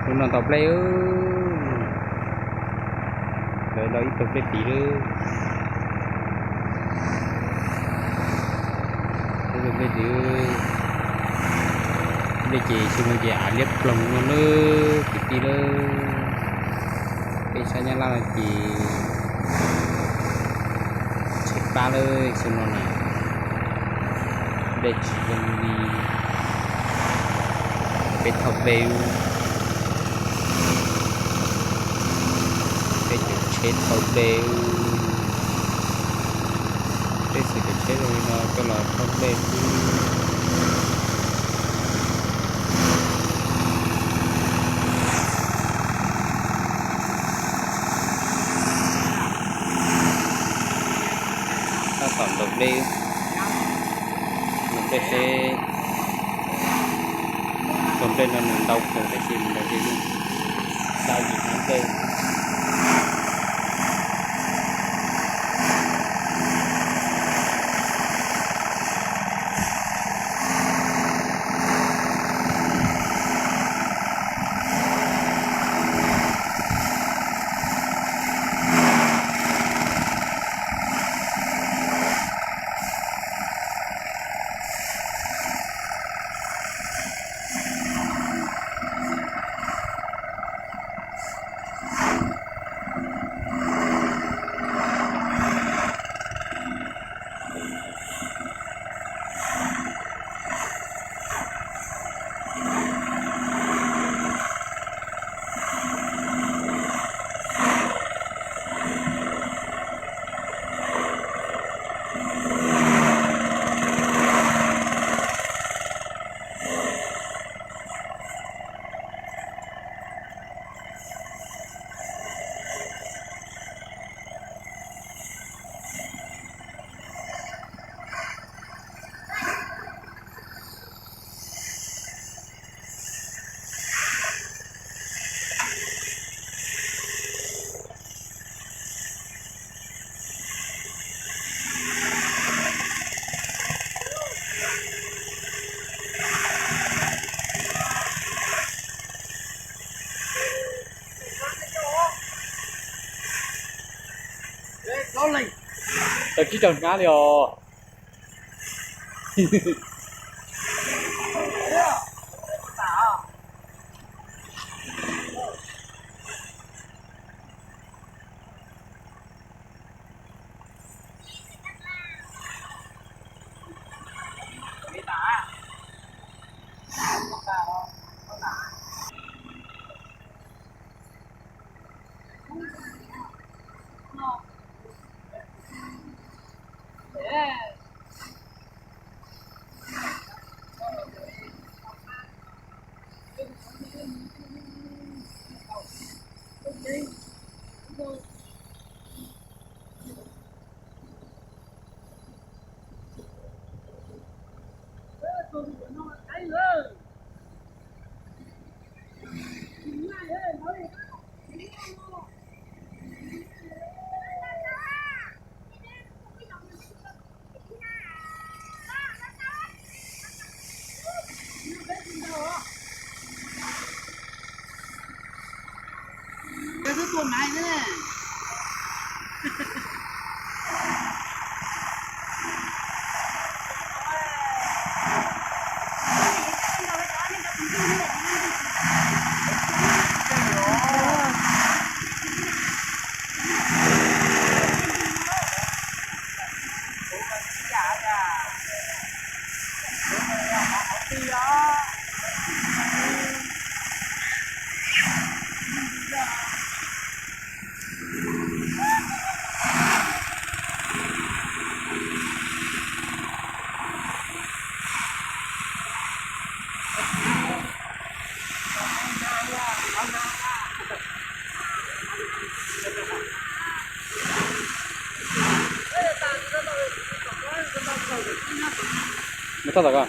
Hnub no tau nplej, lawv tau ib tug nplej tiv lawm. Ib tug nplej tiv, nplej ces xyoo no ces av liab ploog no lawm kwv tij lawm. Peb sab Nyab Laj no ces tshaib plab lawm xyoo no na. Nplej tsis zoo li. Peb thauj nplej, peb caum tsheb thauj nplej, peb xwm caum tsheb zoo li no coj los thauj nplej. Tab tom ntaus nplej, ntaus nplej seb, tus nplej no nws ntau kawg tab sis mus ntaus nplej, xya yim hnab nplej. Tau tsib rau hnab li os. Mus txog tom ko.